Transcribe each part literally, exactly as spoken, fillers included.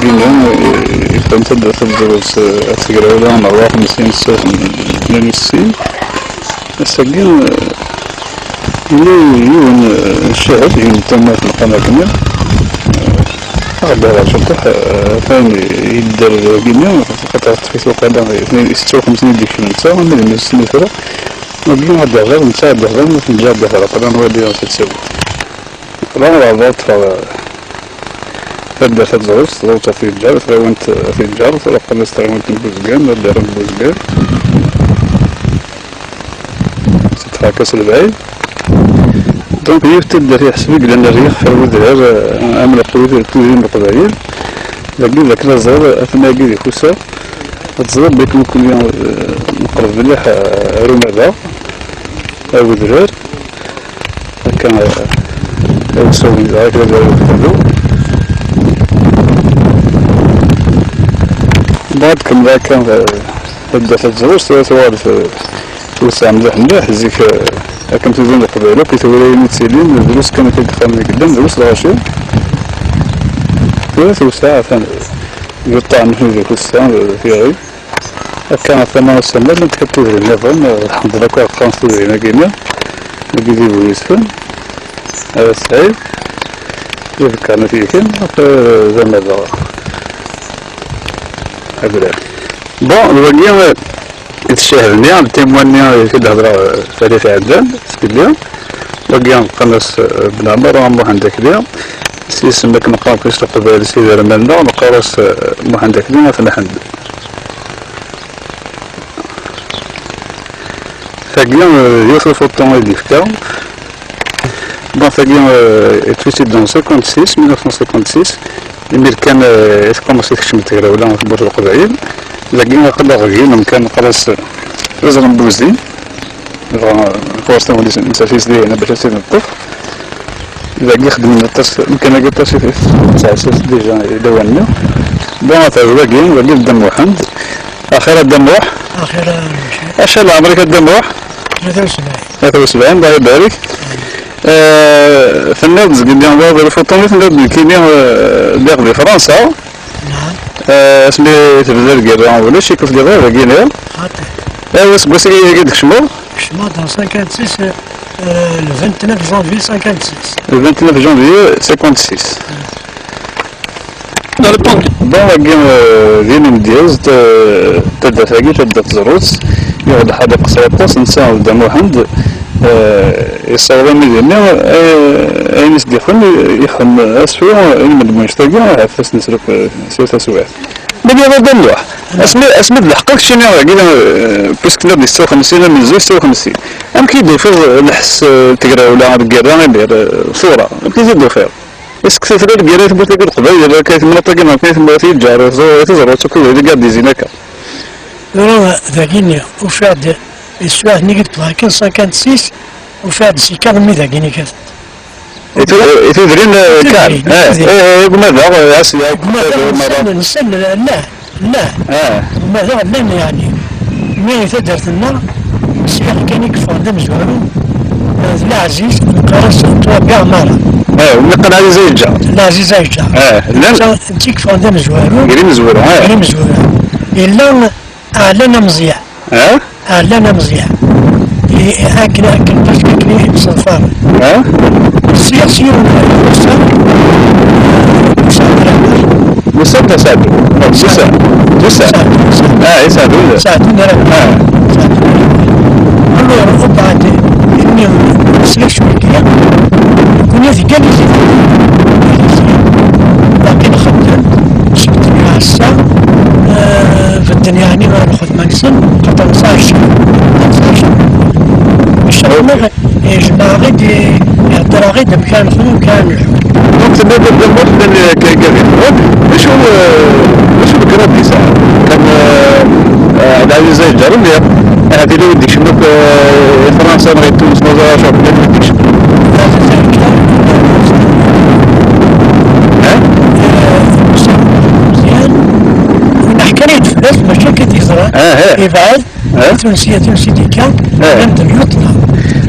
Dinna, eh, yeqqim taddart n Tezrut, eh, at Tegrawla, n ṛebɛa u xemsin ssuq n tnin u sittin. Ass-agi, eh, yella yiwen, eh, ccahad, yiwen n tamart n lqamat-nni. Eh, aɣ-d-hḍer ciṭuḥ, eh, atan yedder dagi-nni, xaṭer teṭṭef-it lqada, setta u xemsin i d-yekcem netta, ama d mmi-s n tura. Wagi ad d-ihḍer, netta ad d-ihḍer, ma tenǧa ad d-ihḍer, aql-aɣ nwali acu ad tawi. Aql-aɣ ɣer ḍerf, eh, taddart ad ẓrut, ẓrut ɣef Yeǧǧar, tɣiwant, eh, ɣef Yeǧǧar, tura qqen-as tɣiwant n Buzgan, ad d-rren Buzgan. Si tferka s lebɛid. Donc, yiwet taddart yeḥseb i yellan rrif ɣer wedrar, eh, am leqwid, tudrin n Leqbayel. Dagi, d akken ad ẓreḍ, atan agi di Kusa. Ad teẓreḍ belli nekkni, eh, neqreb mliḥ, eh, ar umadaɣ, ar wedrar. Akka, eh, ad sawin, akka ad aru ḥellu. Bɣa ad kemmleɣ akka, eh, taddart ad ẓrut, tura tuɣal, eh, tewseɛ mliḥ mliḥ, zik, eh, akken tudrin n Leqbayel akk i tewrayin i ttilin, drus kan akka i yexxamen i yellan, drus lɣaci. Tura tewseɛ, atan, eh, yuṭṭan, eh, di Kusa, eh, tiɣi. Akka, ɣer tama usammad, llant kan tudrin nniḍen, eh, ḥemḍen akk ɣef qqaren tudrin-agi-nni, dagi di Bu Yusfen, ara Sɛid, di Bekkar n At Yiken, après, eh, d amadaɣ. Abrid. Bon, d wagi, eh, i d ccahad-nni, d témoin-nni i d-hedreɣ, eh, talat iɛeddan, s fell-i. Wagi, qqaren-as, eh, Ben Ɛmer Muḥend Akli, s yisem akken qqaren akk s leqbayel, s iderman-nneɣ, neqqar-as, eh, Muḥend Akli At Lḥend. Tagi, euh, yiwet lfuṭu i d-yefka. Bon, tagi, euh, est aussi dans cinquante-six, mille neuf cent cinquante-six. Imir kan, euh, i tqummeṣ i tekcem tegrawla ɣef tmurt n Leqbayel. Dagi, aql-aɣ deg yiwen umkan, neqqar-as, euh, Iẓri n Buzdin. Dɣa, ɣur-s tawinest n Safis dihin, bac ad tt-id-neṭṭef. Dagi xedmen aṭas, amkan-agi aṭas i t-, i t-, ttɛassit déjà i lawan-nni. Bon, ata d wagi, wagi d Dda Muḥend. Axir a Dda Muḥ. Axir a Mcid. Acu leɛmer-ik a Dda Muḥ? Tlata u sebɛin. Tlata u sebɛin, Allah ibarek. Eh, tenniḍ-d zgelli, d lfuṭu-nni, tenniḍ-d nekkini, eh, lliɣ di Fransa. Naɛam. Eh, asmi tebda lgirra, ulac-ik ur telliḍ ara dagi-nni. Xaṭi. Eh, aseggas-agi i d-tkecmeḍ? Kecmeɣ-d en cinquante-six, eh, eh, le vingt-neuf janvier cinquante-six. Le vingt-neuf janvier cinquante-six. Bon, wagi, eh, d imedyaz, ta-, taddart-agi, taddart Ẓrut, yuɣ-d ḥala qeṣṣer aṭas, netta d Dda Muḥend, eh, yessaweḍ armi d dinni, eh, ayen i s-d-ixdem, ixdem asefru, ilmend n wannect-agi, ahat ad s-nesru, eh, s yir taswiɛt. Ma d Dda Muḥ, asmi, asmi d-leḥqeɣ keččini, wagi, eh, puisque tenniḍ-d yesɛa xemsin, amenzu yesɛa xemsin. Amek i d-tufiḍ lḥess, eh, n tegrawla, lgirra, imir, eh, tura? Amek i t-id-tufiḍ? Est-ce que tefra lgirra i tmurt-agi n Leqbayel, akka i temnaḍt-agi neɣ akka i tmurt Yeǧǧar, i Teẓrut, akked wid i gardizin akka? Tura dagi-nni, ufiɣ-d, ssuɛt-nni i d-ṭṭleɣ akken, cinquante-six, ufiɣ-d si kaḍ-nni dagi-nni kan. I tu-, i tudrin, eh, kan. Tudrin, eh, tudrin. Eh, eh, gma daɣ, eh, Asya, gma daɣ, eh, merra. Nessen, nessen, la. Llan. Ah. Ma daɣ llan, yeɛni, mi taddart-nneɣ, sliɣ kan i yeffɣen d amezwaru, eh, d Laɛziz, neqqar-as Ṭwabi Ɛmara. Ah, umi qqen Ɛziz Ayeǧǧar. Laɛziz Ayeǧǧar. Ah, llan. Netta, netta i yeffɣen d amezwaru. Gar imezwura, ah. Gar imezwura. Yella Ɛlan Ameẓyan. Ah? Ɛlan Ameẓyan. I, akken, akken, parce que akken i yemsenfar. Ah? Sliɣ s yiwen n Musa, Musa Abderrahman. Musa d Saɛdu. Musa. Musa. Saɛdu, Saɛdu. Ah, i Saɛdu. Saɛdu Abderrahman. Ah. Saɛdu Abderrahman. Alors, وبعد إني سلك شوية. كنا في جالس. باقي نخدم. شفت الناس. آه، في الدنيا يعني ما نخدم. Manson, xaṭer nesɛa ccɣel. Nesɛa ccɣel. Ccɣel-nneɣ, eh, jemɛeɣ-id, eh, ihedder-aɣ-id amkan xnu, amkan lḥu. Donc, tenniḍ-d d lmuḥ, llan, eh, k-, k-, d acu, eh, d acu legrad yesɛa? Kan, eh, eh, Ɛli Ɛziz Ayeǧǧar, mliḥ. Ahat yella wid d-ikecmen akk, eh, i Fransa neɣ i Tunes, ma ẓriɣ acu akk, yella wid d-ikecmen. Eh? Eh, Meẓyan, ur neḥka ara fell-as, mačči akka i t-yeẓran. Ah, eh. Yebɛed. Eh? Tunsi, Tunsi d-ikka, eh, llan d myuṭna.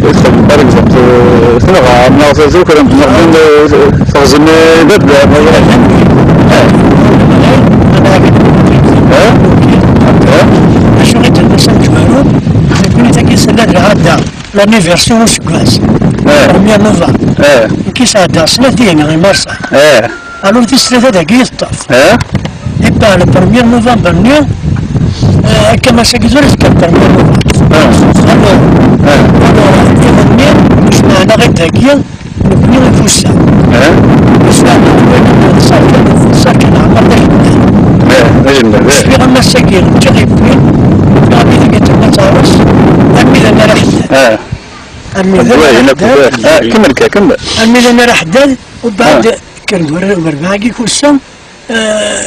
Txeddem, par exemple, euh, tenɣa, neɣ tazukremt, neɣ din, euh, teɣzem, euh, bab, bab, bab. Eh? Eh? Acu i d-tenna Saɛid Ǧuɛrub? Nekkni tagi tella d lɛada, l'anniversaire n useggas. Eh. Premier novembre. Eh. Nekk i sɛeddaɣ snat dihin i Marseille. Eh. Alors, di srida dagi i teṭṭef. Eh? Et ben, le premier novembre-nni, eh, akka mass-agi tura azekka le premier novembre. Eh. Alors, eh, alors, iḍ-nni, jemɛen-aɣ-id dagi, nekni i Fussa. Eh? Jemɛen-aɣ-id dagi, ṣṣeḥ kan, ṣṣeḥ kan ɛemmer d ajennar. Eh, d ajennar, eh. Cfiɣ am ass-agi, nečča iwwin, nefka abrid-agi d tameṭṭarust, armi d annar aḥeddad. Eh. Armi d annar aḥeddad. Eh, kemmel kan, kemmel. Armi d annar aḥeddad, u beɛd, kkren-d wer-, werbaɛ-agi kussa, eh,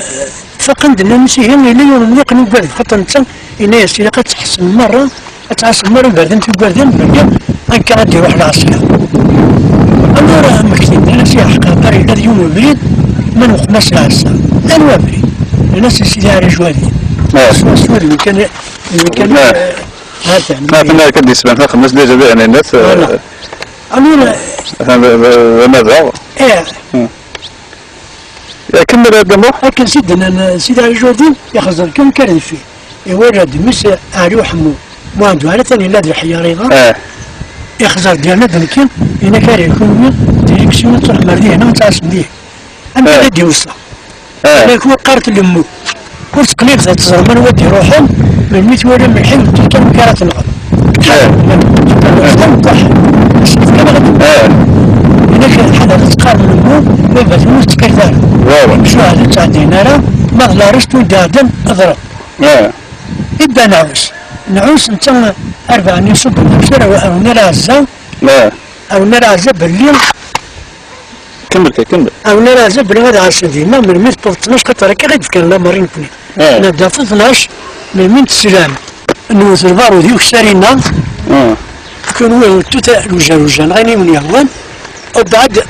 faqen-d, nnan-as, ihi, yella yiwen n yiqen n ugerdan, xaṭer netta, yenna-yas, ilaq ad tḥessem merra, ad tɛassem merra igerdan, igerdan, belli akka ad d-iruḥ lɛeṣya. Alors, mmektin, nnan-as, ihi, ḥeqqa, aql-i yella d yiwen ubrid, ma nweqma s lɛessa. Anwa abrid? Nnan-as, i Sidi Ɛli Jwadi. Eh. Swaswa d win kan, d win kan, eh, ha-t-an. Ma tenna akka d-isban taxemmast déjà d ayen-nnes, eh, voilà. Alors, eh, ha-t-an d, d, d amadaɣ. Eh. Hmm. Akken ara d-nruḥ. Akken si d-nnan, eh, Sidi Ɛli Jwadi, ixẓer kan kar deffir. Iwala-d mmi-s Ɛli Uḥemmu. Muɛend Uɛli atan yella d leḥyar iḍ-a. Eh. Ixẓer-d yerna d nekki, yenna-k ara kunwi, direksyon ad truḥem ar dihin, ad tɛasem dihin. Amek ara d-iweṣṣa? Eh. Yenna-k ur qqaret lemmu. Ur teqlibeḍ ad teẓrem anwa d-iruḥen, melmi twalam lḥiw n tfekka amek ara tenɣem. Eh. Tfekka amek ara tenɣem. Eh. Yenna-k ḥader ad teqqarem lemmu, baba-twen ur tettqil ara. Voilà. Mcuɛed ur ttɛeddayen ara, ma d larist ur d-iɛeddan, ḍreb. Eh. Ibda nɛus. Nɛus netta arbaɛ n yisuben, nɛus ara awen ara ɛezza. Eh. Awen ara ɛezza belli Kemmel kan, kemmel. Awen ara ɛezza belli ad ɛassen dinna, melmi tewweḍ tnac, xaṭer akka i d-fkan lamer i nekni. Eh. Nadda ɣef tnac, melmi n teslam, newwet lbarud i ukessar-inna, eh, kunwi tuta lujaluja, neɣ ayen i wen-yehwan, u beɛd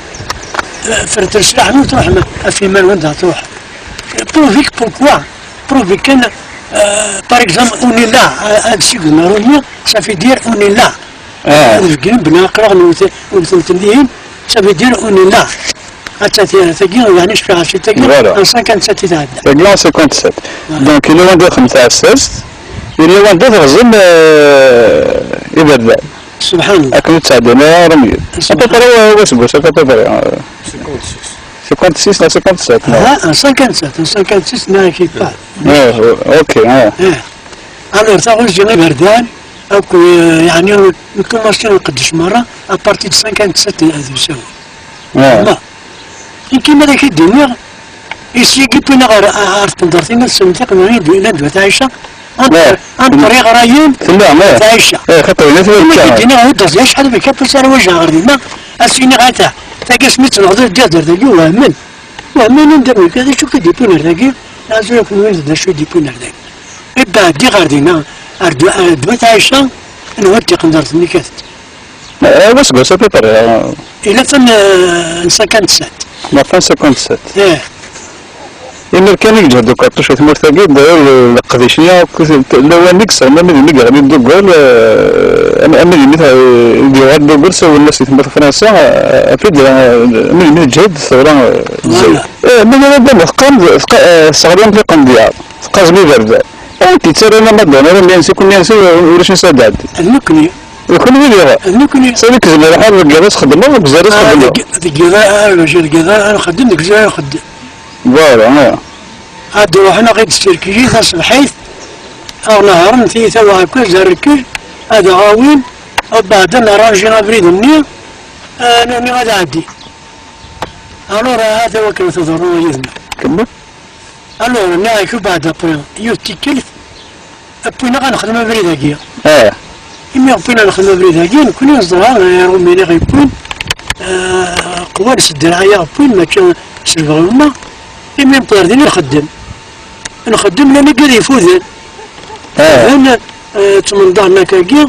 Ferret leslaḥ-nwen, tṛuḥem ɣef iman-nwen, da tṛuḥ. Prouver-k pourquoi? Prouver kan, euh, par exemple, on est là, euh, ad sigumen Rumi, ça veut dire on est là. Ad beggnen belli aql-aɣ newwet, wwten-ten dihin, ça veut dire on est là. Atta ti-, tagi, yeɛni cfiɣ ɣef tagi, voilà, en cinquante-sept i tɛedda. Tagi en cinquante-sept. Voilà. Donc, yella wanda txedmem taɛessast, yella wanda teɣzem, euh, iberdan. Subḥan Allah. Akken ur ttɛeddan ara Rumi. Subḥan Allah. À peu près, wa-, waseggas, à peu près, euh, cinquante-six neɣ cinquante-sept, non? Ah, en cinquante-sept, en cinquante-six, neɣ kif. Ouais, ouais, ok, ouais. Eh. Alors, taɣuzi iberdan, akk, euh, yeɛni, nkumaṣi nqeddec merra, à partir de cinquante-sept, euh, d usawen. Ah. Ma, nekki ma d ak-id-iniɣ, isi-agi wwin-aɣ ɣer, ɣer tqendart-inna tsemtiq, ma yella d wat Ɛica, entre, ah, entre iɣrayen, tella, ah, d Ɛica. Eh, xaṭer, yella tella. Imi d-iniɣ, huddeɣ zi acḥal d kapus ara wajeɣ ɣer dinna, ad s-iniɣ ata, tagi asmi tt-neɣḍ, ddiɣ-d ar dagi, wehmen. Wehmen anda mi, d acu i d-iwwin ar dagi, neɣ tura kunwi d acu i d-iwwin ar dagi. Ibeɛdi ɣer dinna, ar d-, ar d wat Ɛica, nwa d tiqendart-nni kat. Eh, waseggas à peu près, eh. I la fin, euh, n cinquante-sept. La fin cinquante-sept. Eh. Imir kan i yeǧhed ukerṭuc i tmurt-agi, d leqdic-nni akk, lawan i yesseɣma amidi mi yeɣli deg uggal, eh, am-, amidi mi t-, i d-yuɣal deg uggal, sawlen-as i tmurt Fransa, eh, afid, eh, amidi mi teǧhed tewra, eh, voilà. Eh, mi ara d-ameɣ teqqam, teqqa-, eh, tesseɣli am tiqendyar, teqqazem iberdan. Amek yettarran amaḍan ara myansi, kun myansi, ulac ansa ad d-ɛeddi. D nekkni. D kenwi diɣ? D nekkni. Sani kezmer ḥal deg yiḍ ad txedmeḍ, deg uzal ad txedmeḍ. Ah, deg, deg yiḍ ara, deg yiḍ ara nxeddem, deg uzal ara nxeddem. Voilà, ah. Ad ruḥen ad ɣ-id-sirkili taṣebḥit, ad ɣ-nehṛen tiyita uɛekkaz, ad rkel, ad aɣ-awin, ad beɛda naranji abrid-nni, ah, nani ad ɛeddi. Alors, ah, ata wakken teḍru yid-neɣ. Kemmel. Alors, nniɣ-ak ubeɛd après yiwet tikkelt, wwin-aɣ ad nexdem abrid-agi. Ah. Imi wwin ad nexdem abrid-agi, nekkni neẓra, eh, Iṛumyen i ɣ-yewwin, eh, qwan s ddreɛ i ɣ-wwin, mačči s lebɣi-nneɣ. Imi newweḍ ar din nxeddem. Nxeddem llan igad yeffuden. Ah. Fuden, eh, ttmenḍaren akkagi,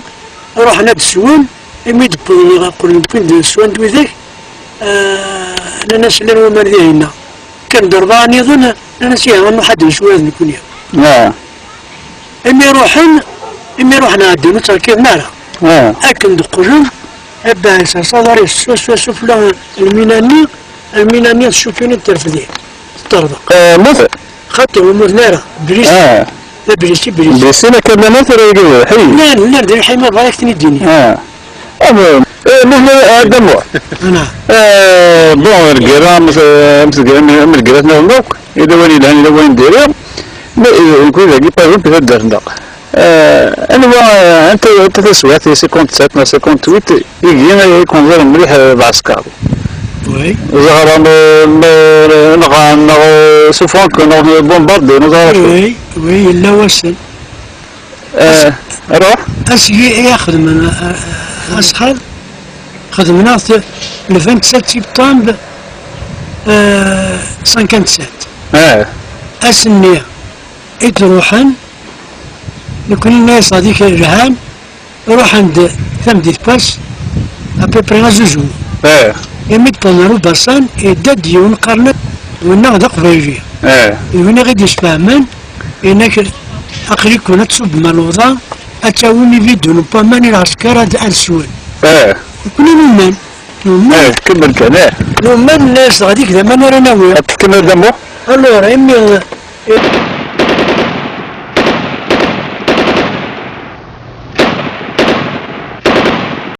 ruḥen ad d-swen, imi d-wwḍen, qqlen-d, wwin-d swan-d widak, eh, nnan-as llan waman dihinna. Kkren-d rebɛa nniḍen, nnan-as, "Ihi, ad nruḥ ad d-neswir d nekkni." Ah. Imi ruḥen, imi ruḥen ɛeddan, ur ttrekkiḍen ara. Ah. Akken d-qqlen, abba Ɛisa s aḍar-is swaswa sufella lmina-nni, lmina-nni tcukkin-id terfed-it, teṭṭerḍeq. Eh, mut- Xaṭi, ur mmuten ara. Blisi. Ah. D ablisi, blisi. Blisi, la kan llan tura yagi d lḥi. Llan, llan di lḥima, bɣa ak-ten-id-ini. Ah. Ah, bon. Eh, Muḥend, eh, Adamu. Ana. Eh, bon, lgirra, am, am, am lgirra-nniḍen akk, yella wayen yelhan, yella wayen diri. Mais, eh, nekk dagi, par exemple, taddart-nneɣ. Eh, anwa, eh, anta, anta taswiɛt, cinquante-sept neɣ cinquante-huit, igi ay kunẓiren mliḥ, eh, lɛesker. Oui. Ẓehren, eh, n-, nɣan, neɣ, eh, suffɣen-ken, neɣ bombarden, ur ẓriɣ acu. Oui, oui, yella wassen. Eh, ruḥ. Asgi i xedmen, eh, eh, asxal, xedmen-aɣ-t le vingt-sept septembre, eh, cinquante-sept. Eh. Ass-nni i d-ruḥen, nekkni nna-yas ɣer dik lhan, ruḥen-d tameddit n wass, à peu près azuzu. Eh. Imi d-wwḍen ɣer ubaṣan, yedda-d yiwen qqaren-as, winna d aqbayli. Eh. D win i ɣ-id-yesfehmen, yenna-k, aql-iken ad tṣubbem ɣer lewḍa, ad tawim ibidun n waman i lɛesker ad, ad swen. Eh. Nekkni numen. Numen. Eh, kemmel kan, eh. Numen, nna-yas dɣa dik d aman ara nawi. Ad tkemmel d amu? Alors, imi, eh,